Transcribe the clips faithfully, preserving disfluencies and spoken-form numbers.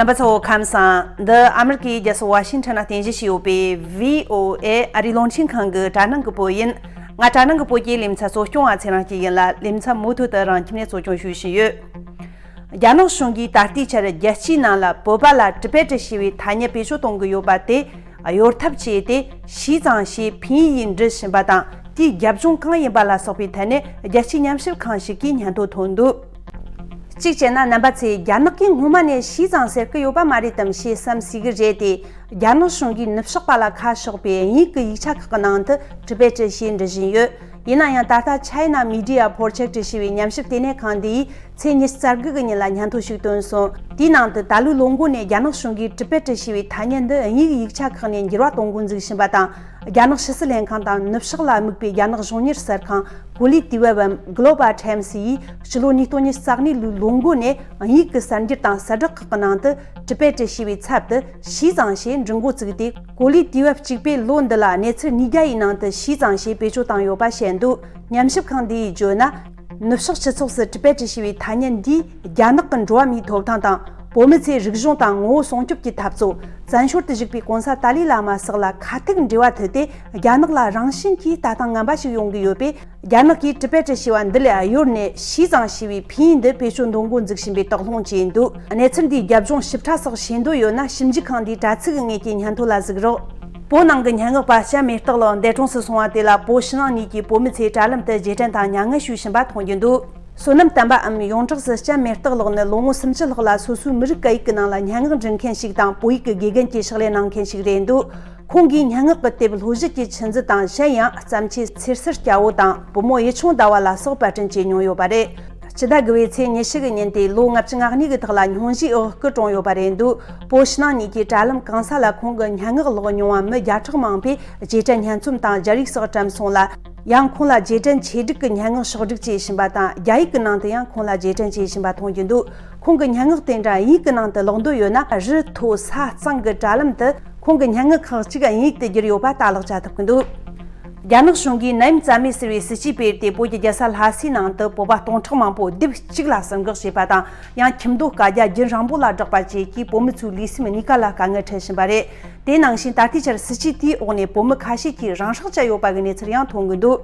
རྣམ་པ་ཚོ་ཁམས་བཟང་། འདི་ཨ་མི་རི་ཀའི་རྒྱལ་ས་ཝ་ཤིང་ཊོན་ནས་རྟེན་གཞི་བྱས་ཡོད་པའི་བྷི་ཨོ་ཨེ་ཨ་རིའི་རླུང་འཕྲིན་ཁང་གི་དྲ་སྣང་གི་བོད་ཡིན། ང་དྲ་སྣང་གི་བོད་ཀྱི་ལེ་ཚན་གཙོ་སྐྱོང་བ་ཚེ་རིང་སྐྱིད་ཡིན་ལ། ལེ་ཚན་མུ་མཐུད་དུ་རང་ཁྱིམ་ནས་གཙོ་སྐྱོང་ཞུ་བཞིན་ཡོད། རྒྱ་ནག་གཞུང་གིས་ད་ལྟའི་ཆར་རྒྱལ་སྤྱིའི་ནང་ལ་བོད་པ་ལ་ཊི་བེ་ཊི་ཞེས་པའི་ཐ་སྙད་བེད་སྤྱོད་གཏོང་གི་ཡོད་པ་དེ་གཡོལ་ཐབས་བྱས་ཏེ། ཞི་ཙང་ཞེས་ཕིན་ཡིག་འབྲི་བཞིན་པ་དང་། དེའི་རྒྱབ་ལྗོངས་གང་ཡིན་པ་ལ་སོགས་པའི་ཐད་ནས་རྒྱལ་སྤྱིའི་ཉམས་ཞིབ་ཁང་ཞིག་གིས་སྙན་ཐོ་ཐོན་འདུག། གཅིག་བྱས་ན། རྣམ་པ་ཚོས་རྒྱ་ནག་གིས་སྔོན་མ་ནས་ཞི་ཙང་ཟེར་གི་ཡོད་པ་མ་རེད་དམ་ཞེས་བསམ་སྲིད་གི་རེད་དེ། རྒྱ་ནག་གཞུང་གིས་ནུབ་ཕྱོགས་པ་ལ་ཁ་ཕྱོགས་པའི་དབྱིན་ཡིག་གི་ཡིག་ཆ་ཁག་གི་ནང་དུ་ཊི་བེ་ཊི་ཞེས་འབྲི་བཞིན་ཡོད། ཡིན་ན་ཡང་། ད་ལྟ་China Media Project ཞེས་པའི་ཉམས་ཞིབ་ལྟེ་གནས་ཁང་འདིས་ཚེས་ཉི་ཤུ་རྩ་དགུ་གི་ཉིན་ལ་སྙན་ཐོ་ཞིག་བཏོན་སོང་། དེའི་ནང་དུ་ད་ལོའི་ལོ་མགོ་ནས་རྒྱ་ནག་གཞུང་གིས་ཊི་བེ་ཊི་ཞེས་པའི་ཐ་སྙད་འདི་དབྱིན་ཡིག་ཡིག་ཆ་ཁག་ནས་འགྱུར་བ་གཏོང་འགོ་འཛུགས་བཞིན་པ་དང་། རྒྱ་ནག་ཕྱི་སྲིད་ལྷན་ཁང་དང་ནུབ་ཕྱོགས་ལ་དམིགས་པའི་རྒྱ་ནག་གཞུང་གཉེར་གསར་ཁང་གོ་ལི་ཏི་ཝེ་བམ་Global Times ཡིས་ཕྱི་ལོ་ཉིས་སྟོང་ཉི་ཤུ་རྩ་གཉིས་ལོའི་ལོ་མགོ་ནས་དབྱིན་ཡིག་གི་གསར་འགྱུར་དང་གསལ་བསྒྲགས་ཁག་གི་ནང་དུ་ཊི་བེ་ཊི་ཞེས་པའི་ཚབ་ཏུ་ཞི་ཙང་ཞེས་འབྲི་འགོ་བཙུགས་ཏེ། གོ་ལི་ཏི་ཝེ་གཅིག་པས་ལོ་འདི་ལ་གནས་ཚུལ་ཉིས་བརྒྱ་ཡི་ནང་དུ་ཞི་ཙང་ཞེས་བེད་སྤྱོད་བཏང་ཡོད་པ་བཤད་འདུག། ཉམས་ཞིབ་ཁང་འདི་ཡིས་བརྗོད་ན། ནུབ་ཕྱོགས་སྤྱི་ཚོགས་སུ་ཊི་བེ་ཊི་ཞེས་པའི་ཐ་སྙད་འདིས་རྒྱ་ནག་གི་འགྲོ་བ་མིའི་ཐོབ་ཐང་དང་། བོད་མི་ཚོའི་རིག་གཞུང་དང་ངོ་བོ་སྲུང་སྐྱོབ་ཀྱི་འཐབ་རྩོད། བཙན་བྱོལ་དུ་བཞུགས་པའི་གོང་ས་ཏཱ་ལའི་བླ་མ་སོགས་ལ་ཁ་ཐུག་འབྲེལ་བ་མཐུད་དེ། རྒྱ་ནག་ལ་རང་བཞིན་གྱིས་ལྟ་སྟངས་ངན་པ་ཞིག་ཡོང་གི་ཡོད་པས། རྒྱ་ནག་གིས་ཊི་བེ་ཊི་ཞེས་པ་འདི་ལས་གཡོལ་ནས་ཞི་ཙང་ཞེས་པའི་ཕིན་ཡིག་འདི་བེད་སྤྱོད་འདོན་འགོ་འཛུགས་བཞིན་པའི་དོགས་སློང་བྱས་འདུག། གནས་ཚུལ་འདིའི་རྒྱབ་ལྗོངས་ཞིབ་ཕྲ་སོགས་ཤེས་འདོད་ཡོད་ན། ཞིབ་འཇུག་ཁང་འདིའི་དྲ་ཚིགས་ངོས་ཀྱི་སྙན་ཐོ་ལ་གཟིགས་རོགས། བོད་ནང་གི་སྙན་ངག་པ་ལྕམ་མེ་སྟག་ལགས་འདས་གྲོངས་སུ་སོང་བ་དེ་ལ་བོད་ཕྱི་ནང་གཉིས་ཀྱི་བོད་མི་ཚོས་དྲ་ལམ་དུ་རྗེས་དྲན་དང་མྱ་ངན་ཞུས་བཞིན་པ་མཐོང་རྒྱུ་འདུག། བསོད་ནམས་བསྟན་པའམ་ཡོངས་གྲགས་སུ་ལྕམ་མེ་སྟག་ལགས་ནི་ལོ་ངོ་སུམ་ཅུ་ལྷག་ལ་སོ་སོའི་མི་རིགས་སྐད་ཡིག་གི་ནང་ལ་སྙན་ངག་འབྲི་མཁན་ཞིག་དང་། བོད་ཡིག་གི་དགེ་རྒན་གྱི་ཕྱག་ལས་གནང་མཁན་ཞིག་རེད་འདུག། ཁོང་གིས་སྙན་ངག་གི་དེབ་ལྷོ་བཞུད་ཀྱི་ཆུ་མཛོད་དང་། གཞན་ཡང་བརྩམས་ཆོས་ཚེར་སར་སྐྱ་བོ་དང་། བུ་མོ་ཡུལ་ཆུང་ཟླ་བ་ལ་སོགས་པར་སྐྲུན་བྱས་མྱོང་ཡོད་པ་རེད། སྤྱི་ཟླ་དགུ་པའི་ཚེས་ཉི་ཤུ་གི་ཉིན་ཏེ་ལོ་ལྔ་བཅུ་ང་གཉིས་ཀྱི་སྟེང་ལ་སྙུང་གཞིའི་འོག་སྐུ་གྲོངས་ཡོད་པ་རེད་འདུག། བོད་ཕྱི་ནང་གཉིས་ཀྱི་དྲ་ལམ་གང་ས་ལ་ཁོང་གི་སྙན་ངག་ཀློག་མྱོང་བ་མི་བརྒྱ་ཕྲག་མང་པོས་རྗེས་དྲན་སྙན་རྩོམ་དང་སྦྱར་ཡིག་སོགས་བཀྲམ་སོང་ལ། ཡང་ཁོང་ལ་རྗེས་དྲན་ཆེད་སྒྲིག་གི་སྙན་ངག་ཕྱོགས་སྒྲིག་བྱས་བཞིན་པ་དང་། རྒྱ་ཡིག་གི་ནང་དུ་ཡང་ཁོང་ལ་རྗེས་དྲན་བྱས་བཞིན་པ་མཐོང་རྒྱུ་འདུག། ཁོང་གི་སྙན་ངག་དེ་འདྲ་དབྱིན་ཡིག་གི་ནང་དུ་ཀློག་འདོད་ཡོད་ན། རི་མཐོ་ས་གཙང་གི་དྲ་ལམ་དུ་ཁོང་གི་སྙན་ངག་ཁག་ཅིག་དབྱིན་ཡིག་ཏུ་བསྒྱུར་ཡོད་པ་ལྟ་ཀློག་བྱ་ཐུབ་ཀྱི་འདུག། རྒྱ་ནག་གཞུང་གིས་ནད་ཡམས་རྩ་མེད་ཟེར་བའི་སྲིད་ཇུས་སྤེལ་ཏེ། བོད་ཀྱི་རྒྱལ་ས་ལྷ་སའི་ནང་དུ་བོད་པ་སྟོང་ཕྲག་མང་པོ་སྡེབ་གཅིག་ལ་ཟུར་འགོག་བྱས་པ་དང་། ཡང་ཁྱིམ་སྡོད་བཀའ་རྒྱ་རྒྱུན་རིང་པོ་ལ་བསྒྲགས་པ་བཅས་ཀྱིས་བོད་མི་ཚོའི་ལུས་སེམས་གཉིས་ཀ་ལ་དཀའ་ངལ་འཕྲད་བཞིན་པ་རེད། དེ་ནང་བཞིན་ད་ལྟའི་ཆར་སྲིད་ཇུས་དེའི་འོག་ནས་བོད་མི་ཁ་ཤས་ཀྱིས་རང་སྲོག་བཅད་ཡོད་པ་གི་གནས་ཚུལ་ཡང་ཐོན་གྱི་འདུག།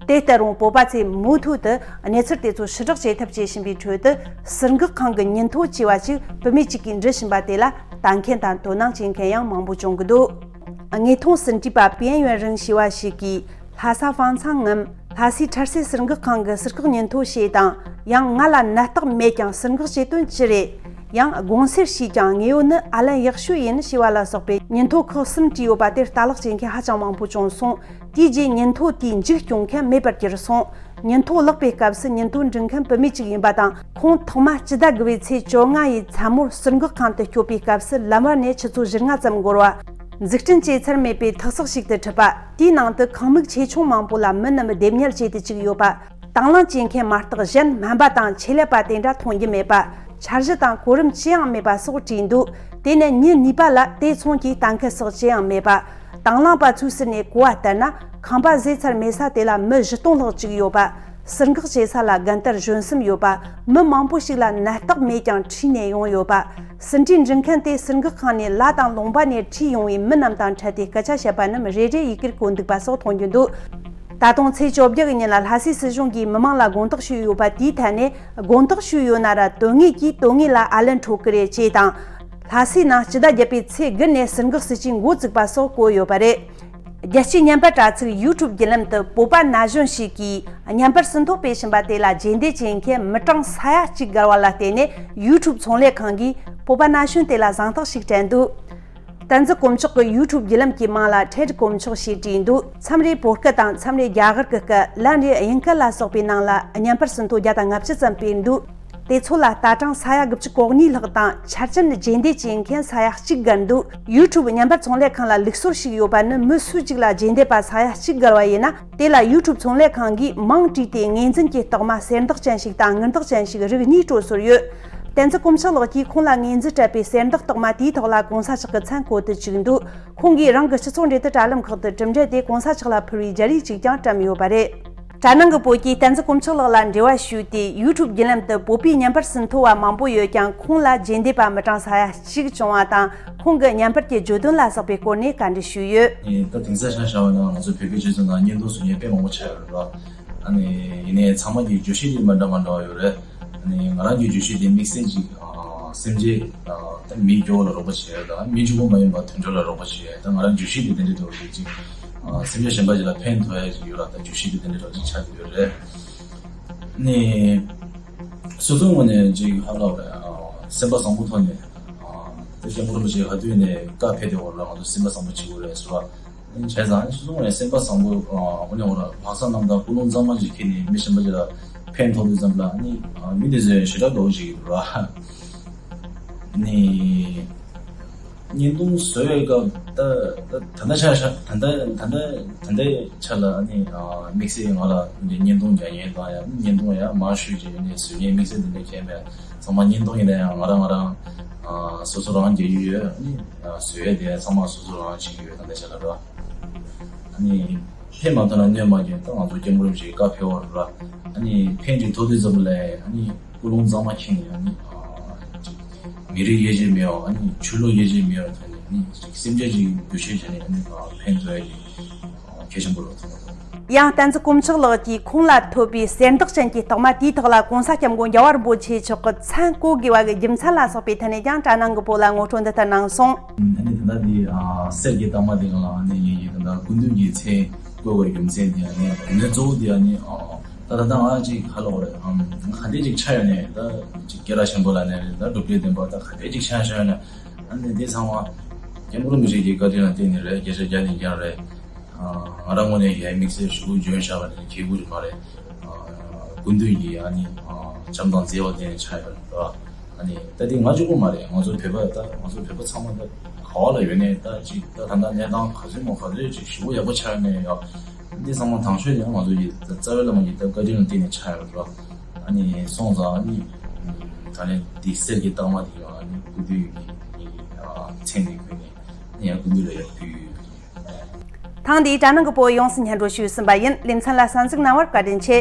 དེ་ལྟར་རུང་བོད་པ་ཚོས་མུ་མཐུད་དུ་གནས་ཚུལ་དེ་ཚོ་ཕྱིར་བསྒྲགས་བྱེད་ཐབས་བྱེད་བཞིན་པའི་ཁྲོད་དུ། ཟུར་འགོག་ཁང་གི་ཉིན་ཐོ་ཅེས་པ་ཅིག་བུད་མེད་ཅིག་གིས་འབྲི་བཞིན་པ་དེ་ལ་ལྟ་མཁན་དང་དོ་སྣང་བྱེད་མཁན་ཡང་མང་པོ་བྱུང་གི་འདུག། དངོས་མཐོང་ཟིན་བྲིས་པ་པེན་ཡོན་རིང་ཞེས་པ་ཞིག་གིས། ལྷ་ས་ཧྥང་ཚང་ངམ་ལྷ་སའི་འཕྲལ་སེལ་ཟུར་འགོག་ཁང་གི་ཟུར་བཀག་ཉིན་ཐོ་ཞེས་དང་། ཡང་། ང་ལ་ནད་རྟགས་མེད་ཀྱང་ཟུར་འགོག་བྱེད་དོན་ཅི་རེད། ཡང་། དགོངས་སེལ་ཞེས་ཀྱང་དངོས་ཡོད་ནི་ཨ་ལན་ཡག་ཤོས་ཡིན་ཞེས་པ་ལ་སོགས་པའི་ཉིན་ཐོ་ཁག་གསུམ་བྲིས་ཡོད་པ་དེར་ལྟ་ཀློག་བྱེད་མཁན་ཧ་ཅང་མང་པོ་བྱུང་སོང་། དེའི་རྗེས་ཉིན་ཐོ་དེའི་མཇུག་སྐྱོང་མཁན་མེད་པར་གྱུར་སོང་། ཉིན་ཐོ་བཀླགས་པའི་སྐབས་སུ་ཉིན་ཐོ་འབྲི་མཁན་བུད་མེད་ཅིག་ཡིན་པ་དང་། ཁོང་ཐོག་མ་སྤྱི་ཟླ་དགུ་པའི་ཚེས་བཅོ་ལྔ་ཡི་མཚན་མོར་ཟུར་འགོག་ཁང་དུ་སྐྱོད་པའི་སྐབས་སུ་ལམ་བར་ནས་ཆུ་ཚོད་བཞི་ལྔ་ཙམ་འགོར་བ། འཛུགས་སྐྲུན་བྱས་ཚར་མེད་པའི་ཐག་ཚག་ཞིག་ཏུ་གྲུབ་པ། དེའི་ནང་དུ་ཁང་མིག་ཆེ་ཆུང་མང་པོ་ལ་མི་རྣམས་སྡེབ་ཉལ་བྱས་ཏེ་བཅུག་ཡོད་པ། དང་བླངས་བྱེད་མཁན་མ་གཏོགས་གཞན་སྨན་པ་དང་ཆེད་ལས་པ་དེ་འདྲ་མཐོང་རྒྱུ་མེད་པ། འཆར་གཞི་དང་གོ་རིམ་ཅི་ཡང་མེད་པ་སོགས་བྲིས་འདུག། དེ་ནས་ཉིན་གཉིས་པ་ལ་དེ་མཚུངས་ཀྱི་གཏན་འཁེལ་སོགས་ཅི་ཡང་མེད་པ། དང་བླངས་པ་ཚོའི་ཟུར་ནས་གོ་བ་ལྟར་ན། ཁང་པ་བཟོས་ཚར་མེད་ས་དེ་ལ་མི་བཞི་སྟོང་ལྷག་བཅུག་ཡོད་པ། ཟུར་འགོག་བྱེད་ས་ལ་རྒན་དར་གཞོན་གསུམ་ཡོད་པ། མི་མང་པོ་ཞིག་ལ་ནད་རྟགས་མེད་ཀྱང་ཁྲིད་ནས་ཡོང་ཡོད་པ། ཟིན་བྲིས་འབྲི་མཁན་དེ་ཟུར་འགོག་ཁང་ནས་ལ་དང་ལུང་པ་ནས་ཁྲིད་ཡོང་བའི་མི་རྣམས་དང་འཕྲད་དེ་སྐད་ཆ་བཤད་པ་རྣམས་རེ་རེ་ཡི་གེར་བཀོད་འདུག་པ་སོགས་མཐོང་རྒྱུ་འདུག། ད་དུང་ཚེས་བཅོ་བརྒྱད་ཀྱི་ཉིན་ལ་ལྷ་སའི་སྲིད་གཞུང་གིས་མི་མང་ལ་དགོངས་དག་ཞུས་ཡོད་པ་དེའི་ཐད་ནས། དགོངས་དག་ཞུས་ཡོད་ན་ར་དོན་དངོས་ཀྱིས་དོན་དངོས་ལ་ཨ་ལན་འཕྲོད་ཀྱི་རེད་ཅེས་དང་། ལྷ་སའི་ནང་སྤྱི་ཟླ་བརྒྱད་པའི་ཚེས་དགུ་ནས་ཟུར་འགོག་སྲིད་ཇུས་འགོ་བཙུགས་པ་སོགས་བཀོད་ཡོད་པ་རེད། རྒྱལ་སྤྱིའི་བརྙན་པར་དྲ་ཚིགས་ཡུ་ཊུབ་བརྒྱུད་ལམ་དུ་བོད་པ་ན་གཞོན་ཞིག་གིས་བརྙན་པར་ཟིན་ཐོ་སྤེལ་བཞིན་པ་དེ་ལ་རྗེས་འདེད་བྱེད་མཁན་མི་གྲངས་ས་ཡ་གཅིག་བརྒལ་བ་ལ་བརྟེན་ནས། ཡུ་ཊུབ་ཚོང་ལས་ཁང་གིས་བོད་པ་ན་གཞོན་དེ་ལ་གཟེངས་རྟགས་ཤིག་སྤྲད་འདུག། བསྟན་འཛིན་དཀོན་མཆོག་གི་ཡུ་ཊུབ་བརྒྱུད་ལམ་གྱི་མིང་ལ་ཊེཌ་དཀོན་མཆོག་ཞེས་བྲིས་འདུག། མཚམས་རེ་བོད་སྐད་དང་མཚམས་རེ་རྒྱ་གར་གྱི་སྐད། ལན་རེ་དབྱིན་སྐད་ལ་སོགས་པའི་ནང་ལ་བརྙན་པར་ཟིན་ཐོ་བརྒྱ་དང་ལྔ་བཅུ་ཙམ་སྤེལ་འདུག། དེ་ཚོ་ལ་ལྟ་གྲངས་ས་ཡ་དགུ་བཅུ་གོ་གཉིས་ལྷག་དང་། ཆ་རྐྱེན་རྗེས་འདེད་བྱེད་མཁན་ས་ཡ་གཅིག་བརྒལ་འདུག། ཡུ་ཊུབ་བརྙན་པར་ཚོང་ལས་ཁང་ལ་ལུགས་སྲོལ་ཞིག་ཡོད་པ་ནི། མི་སུ་གཅིག་ལ་རྗེས་འདེད་པ་ས་ཡ་གཅིག་བརྒལ་བ་ཡིན་ན། དེ་ལ་ཡུ་ཊུབ་ཚོང་ལས་ཁང་གིས་མིང་བྲིས་ཏེ་ངོས་འཛིན་གྱི་རྟགས་མ་གསེར་མདོག་ཅན་ཞིག་དང་དངུལ་མདོག་ཅན་ཞིག་རིགས་གཉིས་སྤྲོད་སྲོལ་ཡོད། བསྟན་འཛིན་དཀོན་མཆོག་ལགས་ཀྱིས་ཁོང་ལ་ངོས་འཛིན་སྤྲད་པའི་གསེར་མདོག་རྟགས་མ་དེའི་ཐོག་ལ་གོང་ས་མཆོག་གི་མཚན་བཀོད་དུ་བཅུག་འདུག། ཁོང་གིས་རང་གི་སྤྱི་ཚོགས་འབྲེལ་མཐུད་དྲ་ལམ་ཁག་ཏུ་གྲུབ་འབྲས་དེ་གོང་ས་མཆོག་ལ་ཕུལ་བའི་རྒྱ་རིགས་ཅིག་ཀྱང་བཀྲམ་ཡོད་པ་རེད། གྲྭ་ནང་གི་བོད་ཀྱིས་བསྟན་འཛིན་དཀོན་མཆོག་ལགས་ལ་འབྲེལ་བ་ཞུས་ཏེ། ཡུ་ཊུབ་བརྒྱུད་ལམ་དུ་བོད་པའི་བརྙན་པར་ཟིན་ཐོ་བ་མང་པོ་ཡོད་ཀྱང་། ཁོང་ལ་རྗེས་འདེད་པ་མི་གྲངས་ས་ཡ་གཅིག་བྱུང་བ་དང་། ཁོང་གི་བརྙན་པར་གྱི་བརྗོད་དོན་ལ་སོགས་པའི་སྐོར་ནས་བཀའ་འདྲི་ཞུས་ཡོད། ད་དེང་སང་ཆ་བཞག་པ་ན་ང་ཚོ་བོད་པའི་སྤྱི་ཚོགས་ནང་བརྙན་ཐུང་བཟོ་མཁན་དཔེ་མང་པོ་ཆགས་ཡོད་རེད་པ། ཨ་ནི་ཡིན་ནའི་ཚང་མ་གི་བརྗོད་གཞི་དེ་མི་འདྲ་མི་འདྲ་བ་ཡོད་རེད། ཨ་ནི་ང་རང་གི་བརྗོད་གཞི་དེ་དམིགས་བསལ་གྱི་སེམས་ཅན་ད་མིའི་སྐྱོ་བ་ལ་རོགས་པ་བྱེད་ཡ་དང་། མི་གཅིག་པོ་མ་ཡིན་པར་དུད་འགྲོ་ལ་རོགས་པ་བྱེད་ཡ། ད་ང་རང་བརྗོད་གཞི་དེ་དེ་འདྲ་འདྲ་བོ་ཞིག་ཅིག་སེམས་ཅན་གཞན་པ་ཞིག་ལ་ཕན་ཐོགས་ཡ་ཞིག་ཡོད་ལ། ད་བརྗོད་གཞི་དེ་དེ་འདྲ་འདྲ་བོ་ཅིག་ཆགས་ཀྱི་ཡོད་རེད། ནི་སོ་སོའི་ངོས་ནས་ཅིག་ཧ་ལབ་རེད། སེམས་པ་བཟང་པོ་ཐོག་ནས་ད་སྐྱབས་མགོན་རིན་པོ་ཆེ་ག་དུས་ནས་བཀའ་ཕེབས་དེ་འོག་ལ་ང་ཚོ་སེམས་པ་བཟང་པོ་བྱེད་དགོས་རེད་ཟེར་བ། བྱས་ཙང་སོ་སོ་ངོས་ནས་སེམས་པ་བཟང་པོ་འོ་ནས་འོ་ར་ལྷག་བསམ་རྣམ་དག་ཀུན་སློང་གཙང་མ་ཅིག་འཁྱེར་ནས་མི་གཞན་པ་ཅིག་ལ་ཕན་ཐོགས་དུས་ཙམ་ལ་ནི་མི་དེ་ཚོས་ཞེ་དྲག་འདྲ་བོ་ཅིག་ཡོད་ར། ནི་བརྙན་ཐུང་བཟོ་བའི་སྐབས་ད་ད་ད་ལྟ་ཆ་ད་ལྟ་ད་ལྟ་ད་ལྟའི་ཆ་ལ་ནི་དམིགས་བསལ་ང་ལ་འདི་བརྙན་ཐུང་རྒྱག་མཁན་དང་ཡང་བརྙན་ཐུང་ཡང་མང་ཤོས་ཀྱི་ནི་བཟོ་མཁན་དམིགས་བསལ་འདི་འདྲ་མཁན་མེད། ཚང་མ་བརྙན་ཐུང་ཡིན་ན་ཡང་ང་རང་ང་རང་སོ་སོ་རང་རྒྱག་རྒྱུ་ཡོད། ནི་བཟོ་ཡས་དེ་ཚང་མ་སོ་སོ་རང་བྱེད་ཀྱི་ཡོད། ད་ལྟའི་ཆ་ལ་ར། ནི་ཕན་མ་ཐོགས་ན་གནོད་མ་སྐྱེལ། ད་ང་ཚོ་སྐྱབས་མགོན་རིན་པོ་ཆེའི་བཀའ་ཕེབས་པ་ར། ཨ་ནི་ཕན་ཅིག་ཐོགས་དུས་ཙམ་ལ་ཨ་ནི་ཀུན་སློང་གཙང་མ་འཁྱེར་ནས་ཨ་ནི་ཅིག་མི་རིགས་དབྱེ་འབྱེད་མེད་པ། ཨ་ནི་ཆོས་ལུགས་དབྱེ་འབྱེད་མེད་པ། ད་ནི་ནི་ཅིག་སེམས་ཅན་ཅིག་འདུ་ཤེས་བྱས་ནས་ཨ་ནི་ཕན་ཐོགས་ཡ་གི་གལ་ཆེན་པོ་རེད་མཐོང་། ཡང་བསྟན་འཛིན་དཀོན་མཆོག་ལགས་ཀྱིས་ཁོང་ལ་ཐོབ་པའི་གསེར་མདོག་ཅན་གྱི་རྟགས་མ་དེའི་ཐོག་ལ་༸གོང་ས་༸སྐྱབས་མགོན་རྒྱལ་བ་རིན་པོ་ཆེ་མཆོག་གི་མཚན་བཀོད་དགོས་པ་གི་རྒྱུ་མཚན་ལ་སོགས་པའི་ཐད་ནས་ཀྱང་གྲྭ་ནང་གི་བོད་ལ་ངོ་སྤྲོད་འདི་ལྟར་གནང་སོང་། ཨ་ནི་ད་ལྟ་འདི་གསེར་གྱི་རྟགས་མ་དེ་གང་ལ་ཨ་ནི་ངེད་ཀྱིས་ད་ལྟ་སྐུ་མདུན་གྱི་མཚན་བཀོད་པའི་རྒྱུ་མཚན་དེ་ཨ་ནི་དོན་གཙོ་བོ་དེ་ཨ་ནི་ད་ལྟ་ང་ཅིག་ཧ་ལོ་རེད། ང་ག་འདྲ་ཅིག་ཆགས་ཡོད་ནས་ད་ཅིག་སྐད་གྲགས་ཆེན་པོ་ལ་ནས་རེད། ད་གྲུབ་འབྲས་ལྡན་པ་ད་ག་འདྲ་ཅིག་ཆགས་ཆགས་ཡོད་ནས་ཨ་ནི་འདི་ཚང་མ་སྐྱབས་མགོན་རིན་པོ་ཆེ་གི་བཀའ་དྲིན་ལ་བརྟེན་ནས་རེད། བརྒྱ་ཆ་བརྒྱ་ནས་བརྒྱ་རེད། ང་རང་ངོས་ནས་ཡ་དམིགས་བསལ་ཞུ་སྐུལ་འཇོན་བཞག་པ་དེ་ཁྱེད་སྐུ་རེད་མ་རེད། སྐུ་མདུན་གྱི་ཨ་ནི་བྱམས་དང་མཛད་པ་དེ་ནས་ཆགས་ཡོད་རེད། ཨ་ནི་ད་དེ་ང་གཅིག་པོ་མ་རེད། ང་ཚོ་བོད་པ་ད་ང་ཚོ་བོད་པ་ཚང་མ་ད་ག་བ་ལ་ཡོད་ནས་ད་ཅིག་ད་ད་ལྟ་གནས་སྟངས་ག་ཚོད་མོ་ག་ཚོད་ཅིག་ཞེ་པོ་ཡག་པོ་ཆགས་ནས་ཡ། འདི་ཚང་མ་དང་ཤོས་ཡང་ང་ཚོ་ཡི་ད་རྩ་བའི་བླ་མ་ཡི་ད་བཀའ་དྲིན་ལ་བརྟེན་ནས་ཆགས་ཡོད་རེད། ཨ་ནི་སོང་ཙང་ཨ་ནི་ད་ལན་འདི་གསེར་གྱི་རྟགས་མ་དེ་ཡང་ཨ་ནི་སྐུ་མདུན་གྱི་མཚན་ནས་བཀོད་ནས་ཡང་སྐུ་མདུན་ལ་ཡང་ཕུལ་ཡོད། ཐེངས་འདིའི་གྲྭ་ནང་གི་བོད་ཡོངས་སུ་སྙན་སྒྲོན་ཞུས་ཟིན་པ་ཡིན། ལེ་ཚན་ལ་གསན་གཟིགས་གནང་བར་བཀའ་དྲིན་ཆེ།